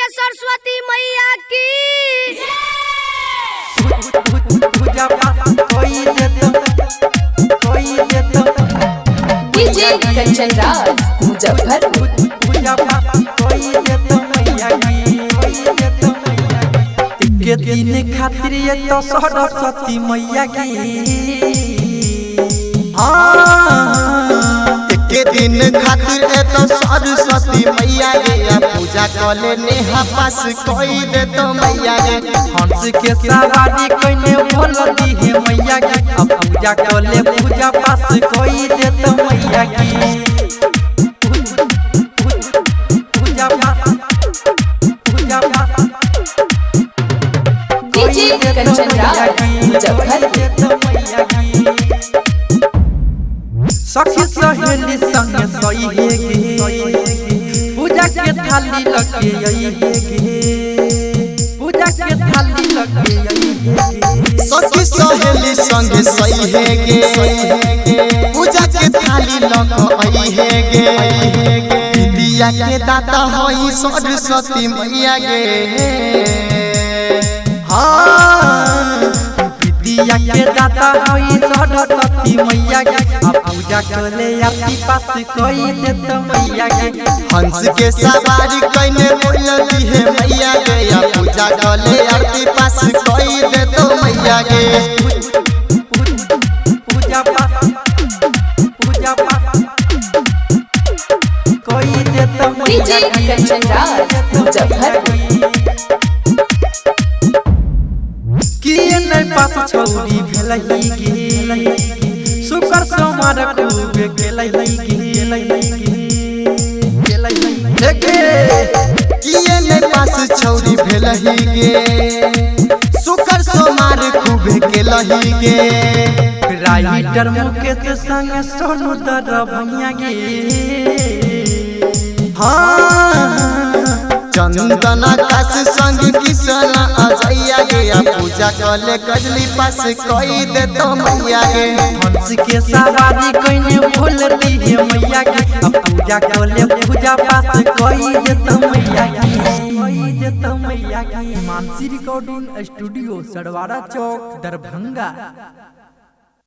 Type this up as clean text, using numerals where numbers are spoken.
सरस्वती मैया की। पूजा पाठ कोई देतो कोई देतो। डीजे कंचन राज मुजफ्फरपुर। पूजा पाठ कोई देतो मैया की, कोई देतो मैया की। के दिन खातिर ये तो सरस्वती मैया की। हाँ के दिन खातिर ए तो सरस्वती मैया गे, पूजा कले नेहा पास कोई दे तो मैया गे। हंस के सवारी कइने बोल दी है मैया के, अब पूजा कले पूजा पास कोई दे तो मैया की। पूजा पास पूजा पास डीजे कंचन राज मुजफ्फरपुर। सखी सहेली संग सही हे गे, पूजा के थाली लगे आई हे गे, पूजा के थाली लगे आई हे गे। सखी सहेली संग सही हे गे, पूजा के थाली लग आई हे गे। विद्या के दाता होई सरस्वती मैया गे। हाँ विद्या के दाता होई सरस्वती मैया गे, आ पूजा कले आरती पास कोई देत मैया गे। हंस के सवारी कइने बोल दी हे मैया गे, पूजा कले आरती पास कोई दे तो मैया गे। पूजा पाठ पूजा पाठ कोई देत मैया डीजे कंचन राज मुजफ्फरपुर। किए नहीं पास छौरी भेलही गे, शुक्र सोमवार खूबे गेलही गे, गेलही गे। किए ने पास छौरी भेलही गे, शुक्र सोमार खूबे केलही गे। राइटर मुकेश संग सोनू दरभंगिया गे। हाँ चंदन आकाश संग किशन अजैया गे, पूजा कले कजली पास कोई दे तो मैया गे। हंस के सवारी कइने भूल दी है मैया के, अब पूजा कले पूजा पास कोई देत मैया के, कोई देत मैया के। मानसी रिकॉर्डिंग स्टूडियो सड़वाड़ा चौक दरभंगा।